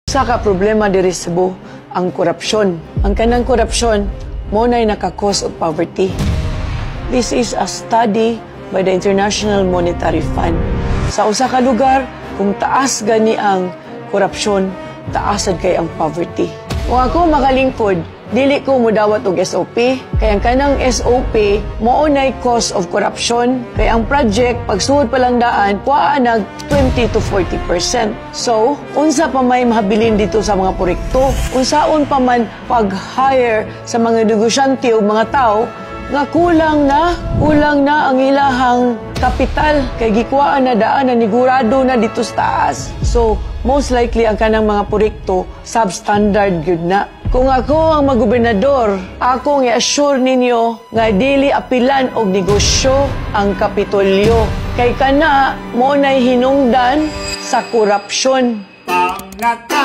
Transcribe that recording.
Usa ka problema diri sa Cebu, ang korupsyon. Ang kanang korupsyon, mao nay naka-cause of poverty. This is a study by the International Monetary Fund. Sa usa ka lugar, kung taas gani ang korupsyon, taas sad kay ang poverty. Kung ako makalingkod, dili ko mudawat og SOP, kay ang kanang SOP mao nay cause of corruption, kay ang project pagsuod pa lang daan, kuhaa nag 20 to 40%. So, unsa pa may mahabilin dito sa mga proyekto? Unsaon pa man pag-hire sa mga negosyante o mga tao nga kulang na ang ilahang kapital kay gikuhaan na daan na nigurado na dito sa taas? So, most likely ang kanang mga proyekto substandard gyud na. Kung ako ang magobernador, akong i-assure ninyo nga dili apilan og negosyo ang Kapitolyo. Kay kana mao nay hinungdan sa korupsyon. Pangatlo.